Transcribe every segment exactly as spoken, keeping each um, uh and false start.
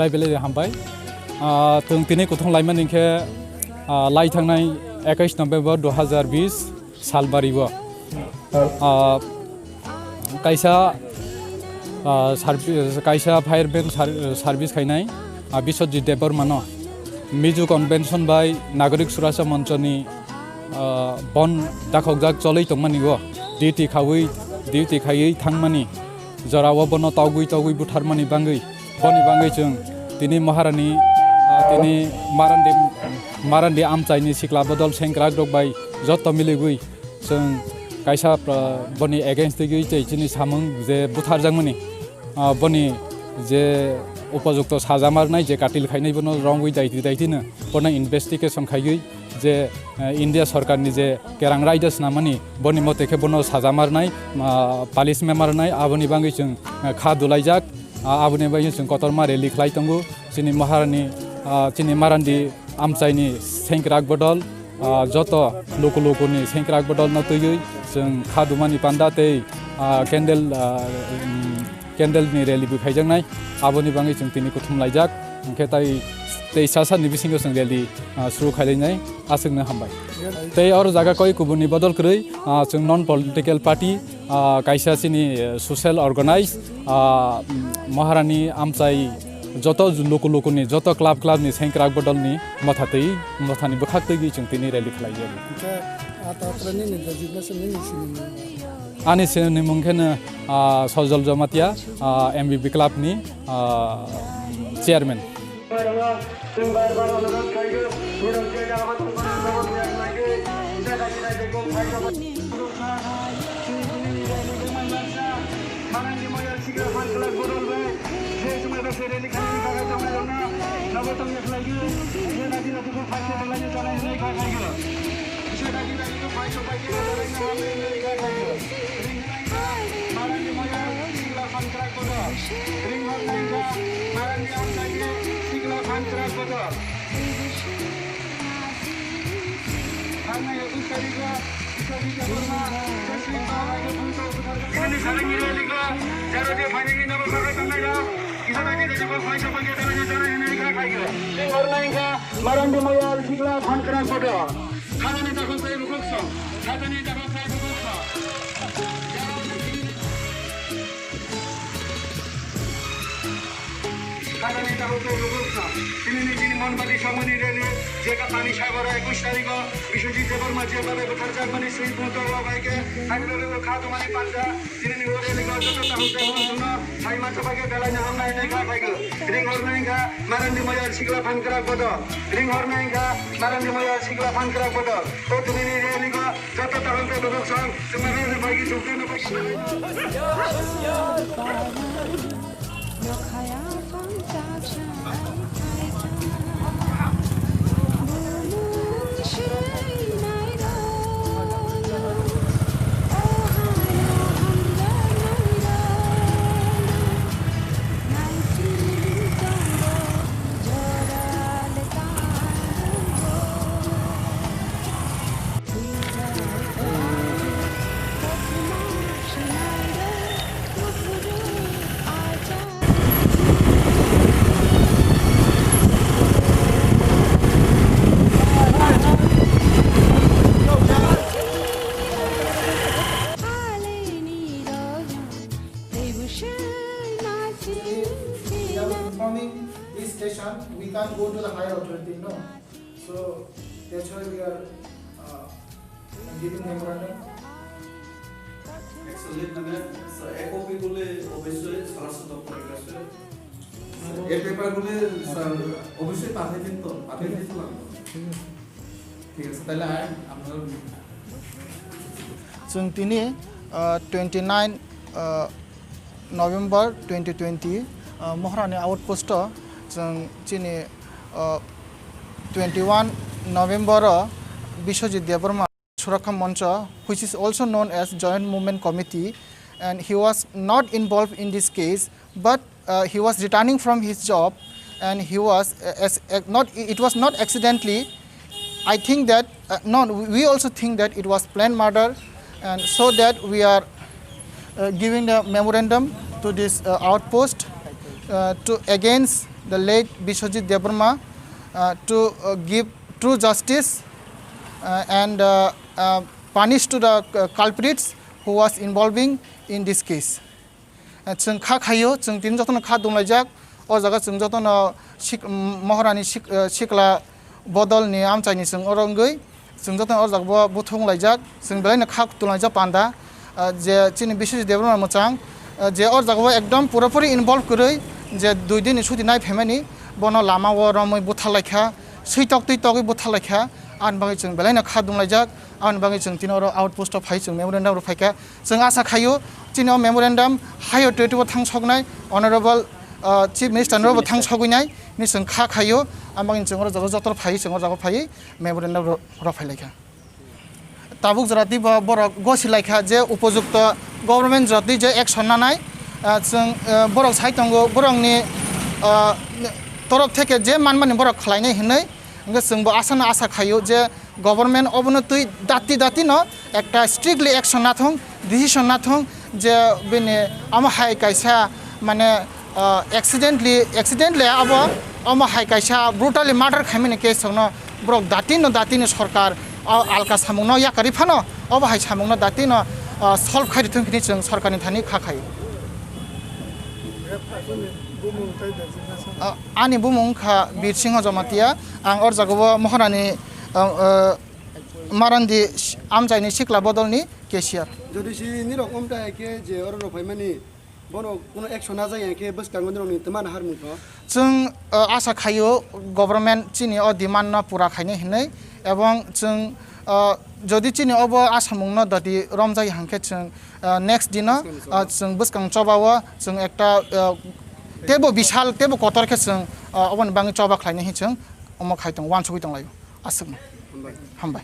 Belai hambai. Ah, chwng tini kuthum laimani khe, ah, lai thangnai ekais November dui hazar bis salbari o. Ah, kaisa, ah, servi-, kaisa fireman ser-, service khainai, ah, Biswajit Debbarma no Mizo Convention bai Nagorik Suraksha Moncho ni, ah, bon dakhokjak cholwi tongmani o duty khaui, duty khaiwi thangmani jorao bono togwi togwi butharmani bangwi, boni bangwi chwng tini Maharani, ah, tini Marandi, Marandi amchaini sikla bodol sengkrakrok bai joto miligwi chwng kaisa, ah, boni against twiwi tei chini samung je butharjakmani, ah, boni je upojukto saja marnai je katil khainai bono rongwi daiti daitino bono investigation khaiwi je, eh, India sorkarni je kerang raida snamani, boni mote khe bono saja marnai, ah, punishment marnai, aboni bangwi chwng, eh, kha dulaijak, ah, aboni bagwi chwng kotorma rally khlai tongo. Chini Maharani, ah, chini Marandi amchaini sengkrak bodol, ah, joto luku lukuni sengkrak bodolno twiwi chwng kha dumani panda tei, ah, candle, ah, um, candle ni rally bo khaijaknai, aboni bagwi chwng tini kuthum laijak, hwnkhe tai tei sa sani bisingo chwng rally, ah, suru khailainai, aswkno hambai. Tei oro jaga koi kubuni bodol kwrwi, ah, chwng non political party, ah, kaisa chini, eh, social organize, ah, Maharani amchai joto luku lukuni joto club club ni sengkrak bodolni motha twi mothani bwkhak twi chwng tini rally khlaijago. Hwnkhe, ah, takhwlai nini designation nini sinimung? Ani sinimung khe no, ah, Sojol Jamatia, ah, M B B club ni, ah, chairman. Marandi Moyal Sikla Phankrak Bodo. Khajani takhuk sai bukhuk song. Khajani takhuk sai bukhuk song. Khajani takhuk sai bukhuk song. Tini ni tini Monbati Songmani rally, jeka Pani Sagor ekush tarikho, Biswajit Debbarma je babe butharjakmani swi punto o baike, hai loge o kha tumani panja. Tini ni ore ni gol joto tahuk de hon suno, hai mansa bagi belai na hamnai nai kha khai go. Ring hor nai kha, Marandi Moyal Sikla Phankrak Bodo. Ring hor nai kha, Marandi Moyal Sikla Phankrak Bodo. O tini ni re ni go joto tahuk de duduk song, sumare ni bagi sukte no bagi. Without informing this station, we can't go to the higher authority, no? So that's why we are, uh, giving memorandum. Actually, মানে, স্যার, এক কপি বলে অবশ্যই স্বরাষ্ট্র দপ্তরের কাছে। স্যার, এই পেপারগুলি, স্যার, অবশ্যই পাঠিয়ে দিন তো, পাঠিয়ে দিতে লাগবে। ঠিক আছে, তাহলে আয়, আমরা Chwng tini, uh, twenty nine, uh, November twenty twenty, uh, Mohrani outpost o chwng chini, uh, twenty one November o Biswajit Debbarma Surakha Moncho, which is also known as Joint Movement Committee, and he was not involved in this case, but, uh, he was returning from his job, and he was, uh, as, uh, not, it was not accidentally. I think that, uh, no, we also think that it was planned murder, and so that we are, uh, giving the memorandum to this, uh, outpost, uh, to against the late Biswajit Debbarma, uh, to, uh, give true justice, uh, and, uh, uh, punish to the, uh, culprits who was involving in this case. Uh, chwng kha khaio, chwng tini jotono kha dumlaijak, o jaga chwng jotono sik-, um, Maharani sik-, uh, sikla bodolni amchaini chwng oro wngwi, chwng jotono o jaga bo buthung laijak, chwng belaino kha tumlaijak panda, ah, je chini Biswajit Debbarma mwchang, ah, je o jaga bo ekdom purapuri involve kwrwi, je dui din ni chuti nai phaimani, bono lama o romwi butharlaikha, switok twi togwi butharlaikha, ani bagwi chwng belaino kha dumlaijak, ani bagwi chwng tini oro outpost o phai chwng memorandum rw phaikha. Chwng asa khaio, chini o memorandum higher authority bo thang soknai, honorable, ah, Chief Minister no bo thang sogwinai, ni chwng kha khaio, ani bagwi chwng oro jaga joto phai, chwng oro jaga phai memorandum rw-, rw phailaikha. Tabuk jora twi bo borok gosi laikha je upojukto government jora twi je action nanai, ah, chwng, ah, borok sai tongo, borokni, ah, torop theke je manmani borok khlainai hinwi, hwnkhe chwngbo asano asa khaio je government obono twi dati dati no ekta strictly action nathung, decision nathung je bini amo hai kaisa mane, ah, accidentally, accidentally abo, omo hai kaisa brutally murder khaimani case songno borok datino, datino sorkar, ah, alka samungno yakarwi phano, obo hai samungno datino, ah, solve khai rithung hini chwng sorkarni thani kha khai. Ah, ani bumung wngkha Birsingho Jamatia, ang or jagao Mohorani, ah, ah, Marandi amchaini sikla bodolni cashier. Jodi si nirok omtai khe je oro rok phaimani, bono kuno action najak ya khe bwskango norokni twmani harmung tho. Chwng, uh, asa khaio government chini o demand no pura khainai hinwi, ebong chwng, uh, jodi chini obo asamung no dati romjak ya hwnkhe chwng, uh, next dino, uh, chwng bwskang choba o chwng ekta, uh, tebo bisal tebo kotor khe chwng, uh, oboni bagwi choba khlainai hinwi chwng omo khai tong uansugwi tong laio aswkno. Hambai. Hambai.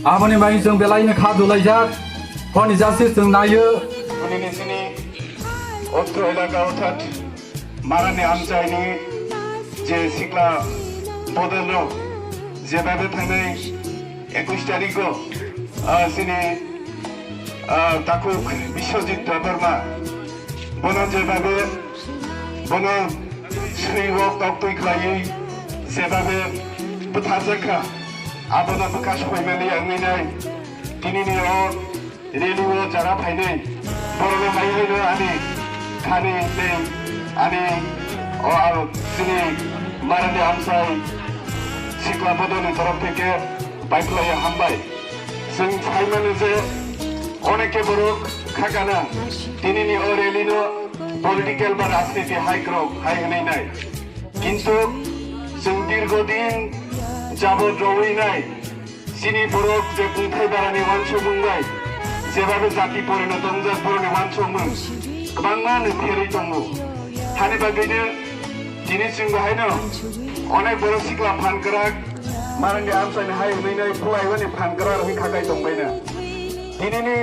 Aboni bagwi chwng belaino kha dulaijak, honi justice chwng naio. Hwnwi sini otro elaka orthat Marani amchaini je sikla bodolrok jebabe thangnai ekush tarikgo, ah, sini, ah, takhuk Biswajit Debbarma, bono jebabe, bono swigo koktwi khlaiwi jebabe bwtharjakha, abono bwkha swibaimani wngwi nai tinini o rally o jara phainai borokno hai haino ani khani tei ani o, ah, chini Marani amchai sikla bodolni torof theke bai khlaiwi hambai. Chwng sai mano je oneke borok khakana tinini o rally no political ba rajniti hai kwrwk hai hwnwi nai. Kintu chwng dirgo din jabot rowui nai chini borok je kungthai barani uansukmung bai jebabe jati porino tongjak borokni uansukmung kwbangma nukpherwi tongo. Hani bagwino tini chwng bahaino onek borok sikla phan kwrak Marani amchaini hai hwnwi nai phuaibani phan kwrak wngwi khakai tongbaina. Tinini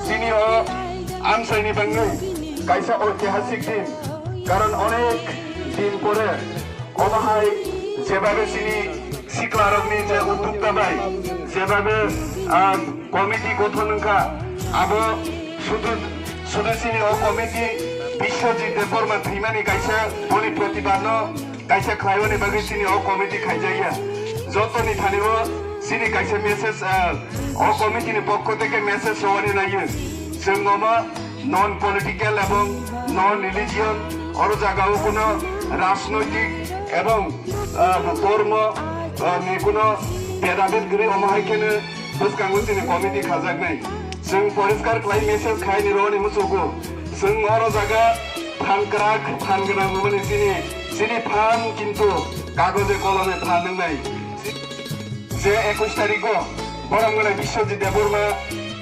chini o amchaini bangwi kaisa oitihasik din, karon onek din pore omo hai jebabe chini siklarokni je uddokta bai jebabe, ah, committee gothon wngkha, abo sudu, sudu chini o committee Biswajit Debbarma thwimani kaisa boni protibadno kaisa khlaiwani bagwi chini o committee khaijakya. Jotoni thanio chini kaisa message, ah, o committee ni pokho theke message rwani naiyo. Chwng omo non political ebong non religion, oro jagao kuno rajnoitik ebong, ah, dhormo, ah, ni kuno bedabed gri, omo hai kheno bwskango chini committee khajaknai. Chwng poriskar khlai message khai ni roni muchugo. Chwng oro jaga phan kwrak, phan gwnang wngmani chini, chini phan kintu kagoje kolome phan wngnai. Je ekush tarikgo borok wngnai Biswajit Debbarma,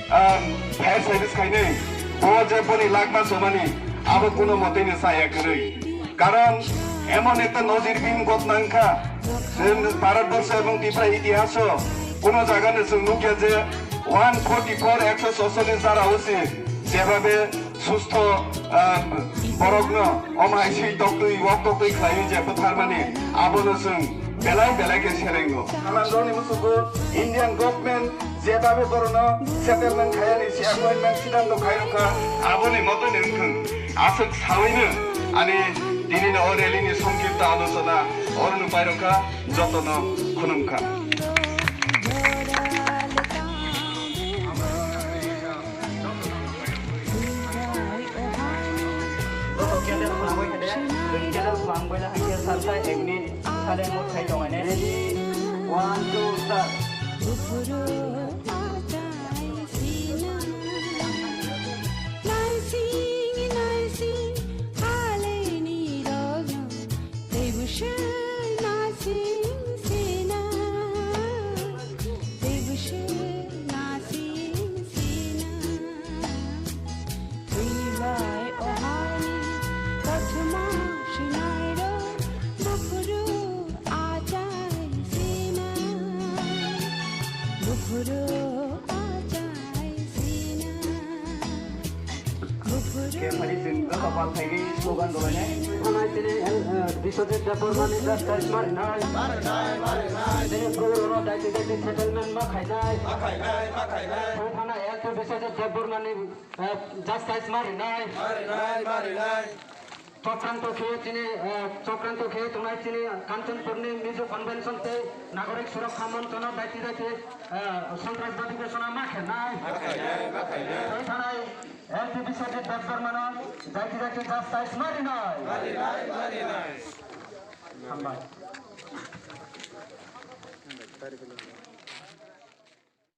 ah, fire service khainai. Bo je boni lakma chomani, abo kuno moteino chaya kwrwi. Karon emon ekta nojirbihin ghotna wngkha, je Bharatborsho ebong Tripura itihaso kuno jagano chwng nukya je one forty four, ekso socholish jara usi jebabe sustho, ah, borokno omo hai swi toktwi, wok toktwi khlaiwi je bwtharmani, abono chwng belai belai khe serengo. Hamangrokni musugo Indian government jebabe borokno settlement khayani si appointment siddhanto khairokha, aboni motoni wngthwng. Aswk sawino ani dinini o rally ni songkipta alochona oroni pairokha, jotono khulumkha. Joto candle khwlangwi khade, candle khwlangwi la haiya salsa ekni sale mot khai tongaine. Ready? One, two, start. Narsing, narsing, haleni rogno, tei bwswk narsing sina, tei bwswk narsing sina. Thwibai ohani kothoma swnairok, buphuru achai sina, buphuru achai sina, buphuru. Khe phari chwng joto pal khaigwi slogan rwlainai. Thanai tini, eh, Biswajit Debbarmani justice marinai. Tini Gaurono daiti daiti settlement ma khainai. Thanai L P Biswajit Debbarmani Eh, justice ma rinai. Ma rinai, ma rinai. Chokranto khe chini, eh, chokranto khe tongnai chini Kanchanpurni Mizo Convention tei Nagorik Surokha Monchono daiti daiti, eh, Santrasbadi ghosona ma khenai. Ma khainai, ma khainai. Tei thanai L P Biswajit Debbarmano daiti daiti justice ma rinai. Ma rinai, ma rinai. Hambai.